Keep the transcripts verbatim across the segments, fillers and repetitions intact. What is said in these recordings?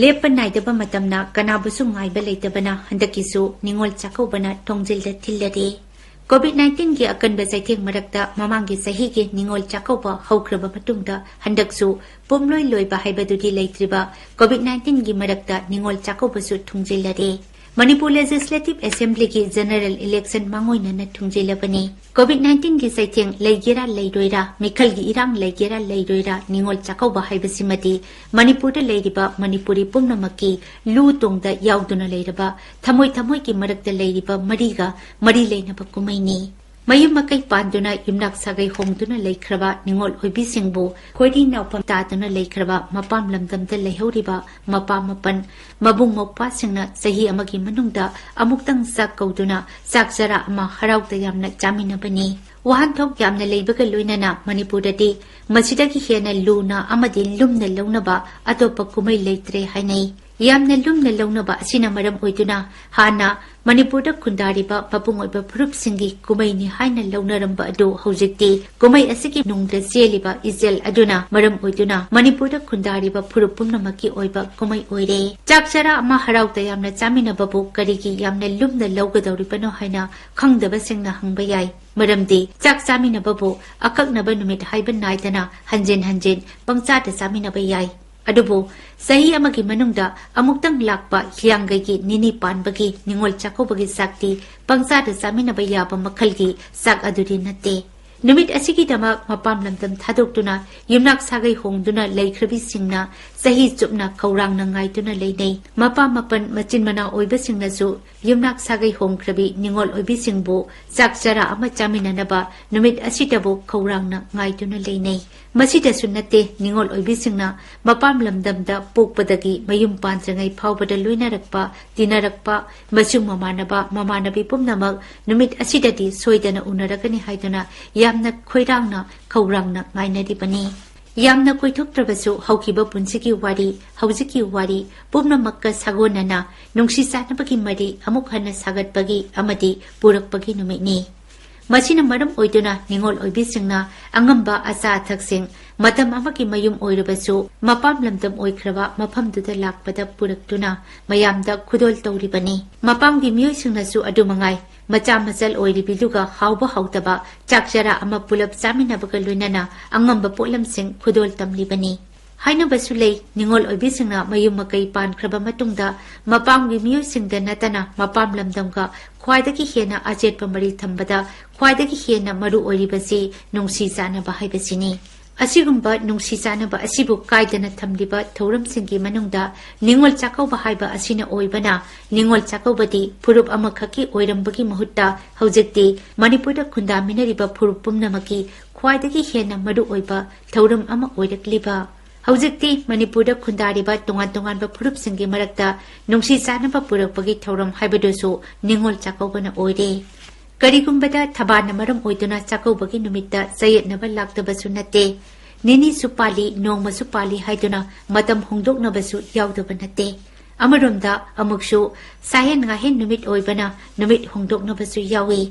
ꯂꯦꯞꯄ ꯅꯥꯏꯗꯕ ꯃꯇꯝꯅ ꯀꯅꯥꯕꯨꯁꯨ ꯉꯥꯏꯕ ꯂꯩꯇꯕꯅ ꯍꯟꯗꯛꯀꯤꯁꯨ ꯅꯤꯉꯣꯜ ꯆꯥꯛꯀꯧꯕꯅ ꯊꯣꯡꯖꯤꯜꯗ ꯊꯤꯜꯂꯔꯦ꯫ ꯀꯣꯚꯤꯗ ꯅꯥꯏꯟꯇꯤꯟꯒꯤ ꯑꯀꯟꯕ ꯆꯩꯊꯦꯡ ꯃꯔꯛꯇ ꯃꯃꯥꯡꯒꯤ ꯆꯍꯤꯒꯤ ꯅꯤꯉꯣꯜ ꯆꯥꯛꯀꯧꯕ ꯍꯧꯈ꯭ꯔꯕ ꯃꯇꯨꯡꯗ ꯍꯟꯗꯛꯁꯨ ꯄꯨꯝꯂꯣꯏ ꯂꯣꯏꯕ ꯍꯥꯏꯕꯗꯨꯗꯤ ꯂꯩꯇ꯭ꯔꯤꯕ ꯀꯣꯚꯤꯗ ꯅꯥꯏꯟꯇꯤꯟꯒꯤ ꯃꯔꯛꯇ ꯅꯤꯉꯣꯜ ꯆꯥꯛꯀꯧꯕꯁꯨ ꯊꯨꯡꯖꯤꯜꯂꯔꯦ꯫ ꯃꯅꯤꯄꯨꯔ ꯂꯦꯖꯤꯁꯂꯦꯇꯤꯚ ꯑꯦꯁꯦꯝꯕ꯭ꯂꯤꯒꯤ ꯖꯦꯅꯔꯦꯜ ꯏꯂꯦꯛꯁꯟ ꯃꯥꯡꯑꯣꯏꯅꯅ ꯊꯨꯡꯖꯤꯜꯂꯕꯅꯤ꯫ ꯀꯣꯚꯤꯗ ꯅꯥꯏꯟꯇꯤꯟꯒꯤ ꯆꯩꯊꯦꯡ ꯂꯩꯒꯦꯔꯥ ꯂꯩꯔꯣꯏꯔꯥ, ꯃꯤꯈꯜꯒꯤ ꯏꯔꯥꯡ ꯂꯩꯒꯦꯔꯥ ꯂꯩꯔꯣꯏꯔꯥ, ꯅꯤꯉꯣꯜ ꯆꯥꯛꯀꯧꯕ ꯍꯥꯏꯕꯁꯤꯃꯗꯤ ꯃꯅꯤꯄꯨꯔꯗ ꯂꯩꯔꯤꯕ ꯃꯅꯤꯄꯨꯔꯤ ꯄꯨꯝꯅꯃꯛꯀꯤ ꯂꯨ ꯇꯣꯡꯗ ꯌꯥꯎꯗꯨꯅ ꯂꯩꯔꯕ ꯊꯃꯣꯏ ꯊꯃꯣꯏꯒꯤ ꯃꯔꯛꯇ ꯂꯩꯔꯤꯕ ꯃꯔꯤꯒ ꯃꯔꯤ ꯂꯩꯅꯕ ꯀꯨꯝꯍꯩꯅꯤ꯫ ꯃꯌꯨꯝ ꯃꯀꯩ ꯄꯥꯟꯗꯨꯅ ꯌꯨꯝꯅꯥꯛ ꯁꯥꯒꯩ ꯍꯣꯡꯗꯨꯅ ꯂꯩꯈ꯭ꯔꯕ ꯅꯤꯉꯣꯜ ꯑꯣꯏꯕꯤꯁꯤꯡꯕꯨ ꯈꯣꯏꯔꯤ ꯅꯥꯎꯐꯝ ꯇꯥꯗꯨꯅ ꯂꯩꯈ꯭ꯔꯕ ꯃꯄꯥꯝ ꯂꯝꯗꯝꯗ ꯂꯩꯍꯧꯔꯤꯕ ꯃꯄꯥ ꯃꯄꯟ, ꯃꯕꯨꯡ ꯃꯧꯄ꯭ꯋꯥꯁꯤꯡꯅ ꯆꯍꯤ ꯑꯃꯒꯤ ꯃꯅꯨꯡꯗ ꯑꯃꯨꯛꯇꯪ ꯆꯥꯛ ꯀꯧꯗꯨꯅ ꯆꯥꯛ ꯆꯔꯥ ꯑꯃ ꯍꯔꯥꯎ ꯇꯌꯥꯝꯅ ꯆꯥꯃꯤꯟꯅꯕꯅꯤ꯫ ꯋꯥꯍꯟꯊꯣꯛ ꯌꯥꯝꯅ ꯂꯩꯕꯒ ꯂꯣꯏꯅꯅ ꯃꯅꯤꯄꯨꯔꯗꯗꯤ ꯃꯁꯤꯗꯒꯤ ꯍꯦꯟꯅ ꯂꯨꯅ ꯑꯃꯗꯤ ꯂꯨꯝꯅ ꯂꯧꯅꯕ ꯑꯇꯣꯞꯄ ꯀꯨꯝꯍꯩ ꯂꯩꯇ꯭ꯔꯦ ꯍꯥꯏꯅꯩ꯫ ꯌꯥꯝꯅ ꯂꯨꯝꯅ ꯂꯧꯅꯕ ꯑꯁꯤꯅ ꯃꯔꯝ ꯑꯣꯏꯗꯨꯅ ꯍꯥꯟꯅ ꯃꯅꯤꯄꯨꯔꯗ ꯈꯨꯟꯗꯥꯔꯤꯕ ꯃꯄꯨꯡ ꯑꯣꯏꯕ ꯐꯨꯔꯨꯞꯁꯤꯡꯒꯤ ꯀꯨꯝꯍꯩꯅꯤ ꯍꯥꯏꯅ ꯂꯧꯅꯔꯝꯕ ꯑꯗꯨ ꯍꯧꯖꯤꯛꯇꯤ ꯀꯨꯝꯍꯩ ꯑꯁꯤꯒꯤ ꯅꯨꯡꯗ ꯆꯦꯜꯂꯤꯕ ꯏꯆꯦꯜ ꯑꯗꯨꯅ ꯃꯔꯝ ꯑꯣꯏꯗꯨꯅ ꯃꯅꯤꯄꯨꯔꯗ ꯈꯨꯟꯗꯥꯔꯤꯕ ꯐꯨꯔꯨꯞ ꯄꯨꯝꯅꯃꯛꯀꯤ ꯑꯣꯏꯕ ꯀꯨꯝꯍꯩ ꯑꯣꯏꯔꯦ꯫ ꯆꯥꯛ ꯆꯔꯥ ꯑꯃ ꯍꯔꯥꯎ ꯇꯌꯥꯝꯅ ꯆꯥꯃꯤꯟꯅꯕꯕꯨ ꯀꯔꯤꯒꯤ ꯌꯥꯝꯅ ꯂꯨꯝꯅ ꯂꯧꯒꯗꯧꯔꯤꯕꯅꯣ ꯍꯥꯏꯅ ꯈꯪꯗꯕꯁꯤꯡꯅ ꯍꯪꯕ ꯌꯥꯏ꯫ ꯃꯔꯝꯗꯤ ꯆꯥꯛ ꯆꯥꯃꯤꯟꯅꯕꯕꯨ ꯑꯀꯛꯅꯕ ꯅꯨꯃꯤꯠ ꯍꯥꯏꯕ ꯅꯥꯏꯗꯅ ꯍꯟꯖꯤꯟ ꯍꯟꯖꯤꯟ ꯄꯪꯆꯥꯗ ꯆꯥꯃꯤꯟꯅꯕ ꯌꯥꯏ꯫ ꯑꯗꯨꯕꯨ ꯆꯍꯤ ꯑꯃꯒꯤ ꯃꯅꯨꯡꯗ ꯑꯃꯨꯛꯇꯪ ꯂꯥꯛꯄ ꯍꯤꯌꯥꯡꯒꯩꯒꯤ ꯅꯤꯅꯤ ꯄꯥꯟꯕꯒꯤ ꯅꯤꯉꯣꯜ ꯆꯥꯛꯀꯧꯕꯒꯤ ꯆꯥꯛꯇꯤ ꯄꯪꯆꯥꯗ ꯆꯥꯃꯤꯟꯅꯕ ꯌꯥꯕ ꯃꯈꯜꯒꯤ ꯆꯥꯛ ꯑꯗꯨꯗꯤ ꯅꯠꯇꯦ꯫ ꯅꯨꯃꯤꯠ ꯑꯁꯤꯒꯤꯗꯃꯛ ꯃꯄꯥꯝ ꯂꯝꯗꯝ ꯊꯥꯗꯣꯛꯇꯨꯅ ꯌꯨꯝꯅꯥꯛ ꯁꯥꯒꯩ ꯍꯣꯡꯗꯨꯅ ꯂꯩꯈ꯭ꯔꯕꯤꯁꯤꯡꯅ ꯆꯍꯤ ꯆꯨꯞꯅ ꯈꯧꯔꯥꯡꯅ ꯉꯥꯏꯗꯨꯅ ꯂꯩꯅꯩ꯫ ꯃꯄꯥ ꯃꯄꯟ ꯃꯆꯤꯟ ꯃꯅꯥꯎ ꯑꯣꯏꯕꯁꯤꯡꯅꯁꯨ ꯌꯨꯝꯅꯥꯛ ꯁꯥꯒꯩ ꯍꯣꯡꯈ꯭ꯔꯕꯤ ꯅꯤꯉꯣꯜ ꯑꯣꯏꯕꯤꯁꯤꯡꯕꯨ ꯆꯥꯛ ꯆꯔꯥ ꯑꯃ ꯆꯥꯃꯤꯟꯅꯅꯕ ꯅꯨꯃꯤꯠ ꯑꯁꯤꯗꯕꯨ ꯈꯧꯔꯥꯡꯅ ꯉꯥꯏꯗꯨꯅ ꯂꯩꯅꯩ꯫ ꯃꯁꯤꯗꯁꯨ ꯅꯠꯇꯦ, ꯅꯤꯉꯣꯜ ꯑꯣꯏꯕꯤꯁꯤꯡꯅ ꯃꯄꯥꯝ ꯂꯝꯗꯝꯗ ꯄꯣꯛꯄꯗꯒꯤ ꯃꯌꯨꯝ ꯄꯥꯟꯗ꯭ꯔꯤꯉꯩ ꯐꯥꯎꯕꯗ ꯂꯣꯏꯅꯔꯛꯄ, ꯇꯤꯟꯅꯔꯛꯄ, ꯃꯆꯨꯡ ꯃꯃꯥꯟꯅꯕ, ꯃꯃꯥꯟꯅꯕꯤ ꯄꯨꯝꯅꯃꯛ ꯅꯨꯃꯤꯠ ꯑꯁꯤꯗꯗꯤ ꯁꯣꯏꯗꯅ ꯎꯅꯔꯒꯅꯤ ꯍꯥꯏꯗꯨꯅ ꯌꯥꯝꯅ ꯈꯣꯏꯔꯥꯡꯅ, ꯈꯧꯔꯥꯡꯅ ꯉꯥꯏꯅꯔꯤꯕꯅꯤ꯫ ꯌꯥꯝꯅ ꯀꯣꯏꯊꯣꯛꯇ꯭ꯔꯕꯁꯨ ꯍꯧꯈꯤꯕ ꯄꯨꯟꯁꯤꯒꯤ ꯋꯥꯔꯤ, ꯍꯧꯖꯤꯛꯀꯤ ꯋꯥꯔꯤ ꯄꯨꯝꯅꯃꯛꯀ ꯁꯥꯒꯣꯟꯅꯅ ꯅꯨꯡꯁꯤ ꯆꯥꯟꯅꯕꯒꯤ ꯃꯔꯤ ꯑꯃꯨꯛ ꯍꯟꯅ ꯁꯥꯒꯠꯄꯒꯤ ꯑꯃꯗꯤ ꯄꯨꯔꯛꯄꯒꯤ ꯅꯨꯃꯤꯠꯅꯤ꯫ ꯃꯁꯤꯅ ꯃꯔꯝ ꯑꯣꯏꯗꯨꯅ ꯅꯤꯉꯣꯜ ꯑꯣꯏꯕꯤꯁꯤꯡꯅ ꯑꯉꯝꯕ ꯑꯆꯥ ꯑꯊꯛꯁꯤꯡ ꯃꯇꯝ ꯑꯃꯒꯤ ꯃꯌꯨꯝ ꯑꯣꯏꯔꯕꯁꯨ ꯃꯄꯥꯝ ꯂꯝꯗꯝ ꯑꯣꯏꯈ꯭ꯔꯕ ꯃꯐꯝꯗꯨꯗ ꯂꯥꯛꯄꯗ ꯄꯨꯔꯛꯇꯨꯅ ꯃꯌꯥꯝꯗ ꯈꯨꯗꯣꯜ ꯇꯧꯔꯤꯕꯅꯤ꯫ ꯃꯄꯥꯝꯒꯤ ꯃꯤꯑꯣꯏꯁꯤꯡꯅꯁꯨ ꯑꯗꯨ ꯃꯉꯥꯏ, ꯃꯆꯥ ꯃꯆꯜ ꯑꯣꯏꯔꯤꯕꯤꯗꯨꯒ ꯍꯥꯎꯕ ꯍꯥꯎꯇꯕ ꯆꯥꯛ ꯆꯔꯥ ꯑꯃ ꯄꯨꯂꯞ ꯆꯥꯃꯤꯟꯅꯕꯒ ꯂꯣꯏꯅꯅ ꯑꯉꯝꯕ ꯄꯣꯠꯂꯝꯁꯤꯡ ꯈꯨꯗꯣꯜ ꯇꯝꯂꯤꯕꯅꯤ꯫ ꯍꯥꯏꯅꯕꯁꯨ ꯂꯩ, ꯅꯤꯉꯣꯜ ꯑꯣꯏꯕꯤꯁꯤꯡꯅ ꯃꯌꯨꯝ ꯃꯀꯩ ꯄꯥꯟꯈ꯭ꯔꯕ ꯃꯇꯨꯡꯗ ꯃꯄꯥꯝꯒꯤ ꯃꯤꯑꯣꯏꯁꯤꯡꯗ ꯅꯠꯇꯅ ꯃꯄꯥꯝ ꯂꯝꯗꯝꯒ ꯈ꯭ꯋꯥꯏꯗꯒꯤ ꯍꯦꯟꯅ ꯑꯆꯦꯠꯄ ꯃꯔꯤ ꯊꯝꯕꯗ ꯈ꯭ꯋꯥꯏꯗꯒꯤ ꯍꯦꯟꯅ ꯃꯔꯨ ꯑꯣꯏꯔꯤꯕꯁꯤ ꯅꯨꯡꯁꯤ ꯆꯥꯟꯅꯕ ꯍꯥꯏꯕꯁꯤꯅꯤ꯫ ꯑꯁꯤꯒꯨꯝꯕ ꯅꯨꯡꯁꯤ ꯆꯥꯟꯅꯕ ꯑꯁꯤꯕꯨ ꯀꯥꯏꯗꯅ ꯊꯝꯂꯤꯕ ꯊꯧꯔꯝꯁꯤꯡꯒꯤ ꯃꯅꯨꯡꯗ ꯅꯤꯉꯣꯜ ꯆꯥꯛꯀꯧꯕ ꯍꯥꯏꯕ ꯑꯁꯤꯅ ꯑꯣꯏꯕꯅ, ꯅꯤꯉꯣꯜ ꯆꯥꯛꯀꯧꯕꯗꯤ ꯐꯨꯔꯨꯞ ꯑꯃꯈꯛꯀꯤ ꯑꯣꯏꯔꯝꯕꯒꯤ ꯃꯍꯨꯠꯇ ꯍꯧꯖꯤꯛꯇꯤ ꯃꯅꯤꯄꯨꯔꯗ ꯈꯨꯟꯗꯥꯃꯤꯟꯅꯔꯤꯕ ꯐꯨꯔꯨꯞ ꯄꯨꯝꯅꯃꯛꯀꯤ ꯈ꯭ꯋꯥꯏꯗꯒꯤ ꯍꯦꯟꯅ ꯃꯔꯨ ꯑꯣꯏꯕ ꯊꯧꯔꯝ ꯑꯃ ꯑꯣꯏꯔꯛꯂꯤꯕ꯫ ꯍꯧꯖꯤꯛꯇꯤ ꯃꯅꯤꯄꯨꯔꯗ ꯈꯨꯟꯗꯥꯔꯤꯕ ꯇꯣꯉꯥꯟ ꯇꯣꯉꯥꯟꯕ ꯐꯨꯔꯨꯞꯁꯤꯡꯒꯤ ꯃꯔꯛꯇ ꯅꯨꯡꯁꯤ ꯆꯥꯟꯅꯕ ꯄꯨꯔꯛꯄꯒꯤ ꯊꯧꯔꯝ ꯍꯥꯏꯕꯗꯨꯁꯨ ꯅꯤꯉꯣꯜ ꯆꯥꯛꯀꯧꯕꯅ ꯑꯣꯏꯔꯦ꯫ ꯀꯔꯤꯒꯨꯝꯕꯗ ꯊꯕꯥꯅ ꯃꯔꯝ ꯑꯣꯏꯗꯨꯅ ꯆꯥꯛꯀꯧꯕꯒꯤ ꯅꯨꯃꯤꯠꯇ ꯆꯌꯦꯠꯅꯕ ꯂꯥꯛꯇꯕꯁꯨ ꯅꯠꯇꯦ꯫ ꯅꯤꯅꯤꯁꯨ ꯄꯥꯜꯂꯤ, ꯅꯣꯡꯃꯁꯨ ꯄꯥꯜꯂꯤ ꯍꯥꯏꯗꯨꯅ ꯃꯇꯝ ꯍꯣꯡꯗꯣꯛꯅꯕꯁꯨ ꯌꯥꯎꯗꯕ ꯅꯠꯇꯦ꯫ ꯑꯃꯔꯣꯝꯗ ꯑꯃꯨꯛꯁꯨ ꯁꯥꯍꯦꯟ ꯉꯥꯍꯦꯟ ꯅꯨꯃꯤꯠ ꯑꯣꯏꯕꯅ ꯅꯨꯃꯤꯠ ꯍꯣꯡꯗꯣꯛꯅꯕꯁꯨ ꯌꯥꯎꯏ꯫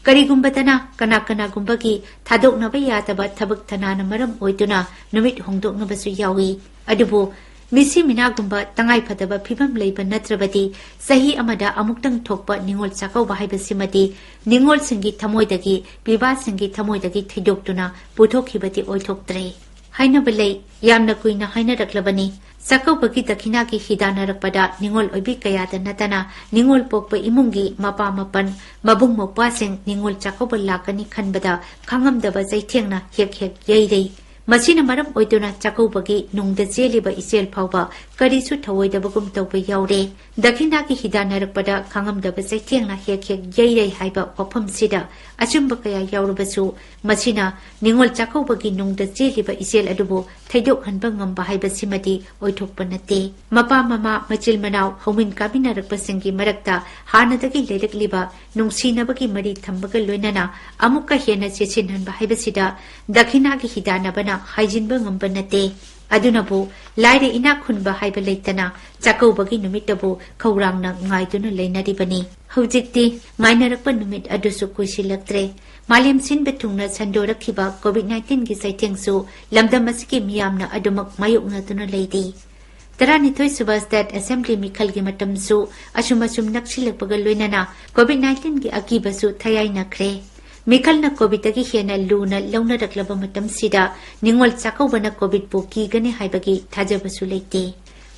ꯀꯔꯤꯒꯨꯝꯕꯗꯅ ꯀꯅꯥ ꯀꯅꯥꯒꯨꯝꯕꯒꯤ ꯊꯥꯗꯣꯛꯅꯕ ꯌꯥꯗꯕ ꯊꯕꯛ ꯊꯅꯥꯅ ꯃꯔꯝ ꯑꯣꯏꯗꯨꯅ ꯅꯨꯃꯤꯠ ꯍꯣꯡꯗꯣꯛꯅꯕꯁꯨ ꯌꯥꯎꯏ꯫ ꯑꯗꯨꯕꯨ ꯃꯤꯁꯤ ꯃꯤꯅꯥꯒꯨꯝꯕ ꯇꯉꯥꯏ ꯐꯗꯕ ꯐꯤꯕꯝ ꯂꯩꯕ ꯅꯠꯇ꯭ꯔꯕꯗꯤ ꯆꯍꯤ ꯑꯃꯗ ꯑꯃꯨꯛꯇꯪ ꯊꯣꯛꯄ ꯅꯤꯉꯣꯜ ꯆꯥꯛꯀꯧꯕ ꯍꯥꯏꯕꯁꯤꯃꯗꯤ ꯅꯤꯉꯣꯜꯁꯤꯡꯒꯤ ꯊꯃꯣꯏꯗꯒꯤ, ꯄꯤꯕꯥꯁꯤꯡꯒꯤ ꯊꯃꯣꯏꯗꯒꯤ ꯊꯩꯗꯣꯛꯇꯨꯅ ꯄꯨꯊꯣꯛꯈꯤꯕꯗꯤ ꯑꯣꯏꯊꯣꯛꯇ꯭ꯔꯦ꯫ ꯍꯥꯏꯅꯕ ꯂꯩ, ꯌꯥꯝꯅ ꯀꯨꯏꯅ ꯍꯥꯏꯅꯔꯛꯂꯕꯅꯤ꯫ ꯆꯥꯛꯀꯧꯕꯒꯤ ꯗꯈꯤꯅꯥꯒꯤ ꯍꯤꯗꯥꯟꯅꯔꯛꯄꯗ ꯅꯤꯉꯣꯜ ꯑꯣꯏꯕꯤ ꯀꯌꯥꯗ ꯅꯠꯇꯅ ꯅꯤꯉꯣꯜ ꯄꯣꯛꯄ ꯏꯃꯨꯡꯒꯤ ꯃꯄꯥ ꯃꯄꯟ, ꯃꯕꯨꯡ ꯃꯧꯄ꯭ꯋꯥꯁꯤꯡ ꯅꯤꯉꯣꯜ ꯆꯥꯛꯀꯧꯕ ꯂꯥꯛꯀꯅꯤ ꯈꯟꯕꯗ ꯈꯪꯉꯝꯗꯕ ꯆꯩꯊꯦꯡꯅ ꯍꯦꯛ ꯍꯦꯛ ꯌꯩꯔꯩ꯫ ꯃꯁꯤꯅ ꯃꯔꯝ ꯑꯣꯏꯗꯨꯅ ꯆꯥꯛꯀꯧꯕꯒꯤ ꯅꯨꯡꯗ ꯆꯦꯜꯂꯤꯕ ꯏꯆꯦꯜ ꯐꯥꯎꯕ ꯀꯔꯤꯁꯨ ꯊꯧꯑꯣꯏꯗꯕꯒꯨꯝ ꯇꯧꯕ ꯌꯥꯎꯔꯦ꯫ ꯗꯈꯤꯅꯥꯒꯤ ꯍꯤꯗꯥꯟꯅꯔꯛꯄꯗ ꯈꯪꯉꯝꯗꯕ ꯆꯩꯊꯦꯡꯅ ꯍꯦꯛ ꯍꯦꯛ ꯌꯩꯔꯩ ꯍꯥꯏꯕ ꯋꯥꯐꯝꯁꯤꯗ ꯑꯆꯨꯝꯕ ꯀꯌꯥ ꯌꯥꯎꯔꯕꯁꯨ, ꯃꯁꯤꯅ ꯅꯤꯉꯣꯜ ꯆꯥꯛꯀꯧꯕꯒꯤ ꯅꯨꯡꯗ ꯆꯦꯜꯂꯤꯕ ꯏꯆꯦꯜ ꯑꯗꯨꯕꯨ ꯊꯩꯗꯣꯛꯍꯟꯕ ꯉꯝꯕ ꯍꯥꯏꯕꯁꯤꯃꯗꯤ ꯑꯣꯏꯊꯣꯛꯄ ꯅꯠꯇꯦ꯫ ꯃꯄꯥ ꯃꯃꯥ, ꯃꯆꯤꯜ ꯃꯅꯥꯎ, ꯍꯧꯃꯤꯟ ꯀꯥꯃꯤꯟꯅꯔꯛꯄꯁꯤꯡꯒꯤ ꯃꯔꯛꯇ ꯍꯥꯟꯅꯗꯒꯤ ꯂꯩꯔꯛꯂꯤꯕ ꯅꯨꯡꯁꯤꯅꯕꯒꯤ ꯃꯔꯤ ꯊꯝꯕꯒ ꯂꯣꯏꯅꯅ ꯑꯃꯨꯛꯀ ꯍꯦꯟꯅ ꯆꯦꯠꯁꯤꯟꯍꯟꯕ ꯍꯥꯏꯕꯁꯤꯗ ꯗꯈꯤꯅꯥꯒꯤ ꯍꯤꯗꯥꯟꯅꯕꯅ ꯍꯥꯏꯖꯤꯟꯕ ꯉꯝꯕ ꯅꯠꯇꯦ꯫ ꯑꯗꯨꯅꯕꯨ ꯂꯥꯏꯔ ꯏꯅꯥꯛ ꯈꯨꯟꯕ ꯍꯥꯏꯕ ꯂꯩꯇꯅ ꯆꯥꯛꯀꯧꯕꯒꯤ ꯅꯨꯃꯤꯠꯇꯕꯨ ꯈꯧꯔꯥꯡꯅ ꯉꯥꯏꯗꯨꯅ ꯂꯩꯅꯔꯤꯕꯅꯤ꯫ ꯍꯧꯖꯤꯛꯇꯤ ꯉꯥꯏꯅꯔꯛꯄ ꯅꯨꯃꯤꯠ ꯑꯗꯨꯁꯨ ꯀꯨꯏꯁꯤꯜꯂꯛꯇ꯭ꯔꯦ꯫ ꯃꯥꯂꯦꯝ ꯁꯤꯟꯕ ꯊꯨꯡꯅ ꯁꯟꯗꯣꯔꯛꯈꯤꯕ ꯀꯣꯚꯤꯗ ꯅꯥꯏꯟꯇꯤꯟꯒꯤ ꯆꯩꯊꯦꯡꯁꯨ ꯂꯝꯗꯝ ꯑꯁꯤꯒꯤ ꯃꯤꯌꯥꯝꯅ ꯑꯗꯨꯃꯛ ꯃꯥꯌꯣꯛꯅꯗꯨꯅ ꯂꯩꯔꯤ꯫ ꯇꯔꯥꯅꯤꯊꯣꯏ ꯁꯨꯕ ꯁ꯭ꯇꯦꯠ ꯑꯦꯁꯦꯝꯕ꯭ꯂꯤ ꯃꯤꯈꯜꯒꯤ ꯃꯇꯝꯁꯨ ꯑꯁꯨꯝ ꯑꯁꯨꯝ ꯅꯛꯁꯤꯜꯂꯛꯄꯒ ꯂꯣꯏꯅꯅ ꯀꯣꯚꯤꯗ ꯅꯥꯏꯟꯇꯤꯟꯒꯤ ꯑꯀꯤꯕꯁꯨ ꯊꯌꯥꯏꯅꯈ꯭ꯔꯦ꯫ ꯃꯤꯈꯜꯅ ꯀꯣꯚꯤꯗꯇꯒꯤ ꯍꯦꯟꯅ ꯂꯨꯅ ꯂꯧꯅꯔꯛꯂꯕ ꯃꯇꯝꯁꯤꯗ ꯅꯤꯉꯣꯜ ꯆꯥꯛꯀꯧꯕꯅ ꯀꯣꯚꯤꯗꯄꯨ ꯀꯤꯒꯅꯤ ꯍꯥꯏꯕꯒꯤ ꯊꯥꯖꯕꯁꯨ ꯂꯩꯇꯦ꯫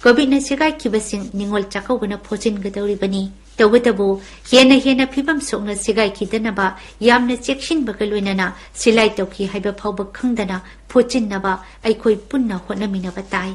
ꯀꯣꯚꯤꯗꯅ ꯁꯤꯒꯥꯏꯈꯤꯕꯁꯤꯡ ꯅꯤꯉꯣꯜ ꯆꯥꯛꯀꯧꯕꯅ ꯐꯣꯠꯆꯤꯟꯒꯗꯧꯔꯤꯕꯅꯤ꯫ ꯇꯧꯕꯇꯕꯨ ꯍꯦꯟꯅ ꯍꯦꯟꯅ ꯐꯤꯕꯝ ꯁꯣꯛꯅ ꯁꯤꯒꯥꯏꯈꯤꯗꯅꯕ ꯌꯥꯝꯅ ꯆꯦꯛꯁꯤꯟꯕꯒ ꯂꯣꯏꯅꯅ ꯁꯤꯂꯥꯏ ꯇꯧꯈꯤ ꯍꯥꯏꯕ ꯐꯥꯎꯕ ꯈꯪꯗꯅ ꯐꯣꯠꯆꯤꯟꯅꯕ ꯑꯩꯈꯣꯏ ꯄꯨꯟꯅ ꯍꯣꯠꯅꯃꯤꯟꯅꯕ ꯇꯥꯏ꯫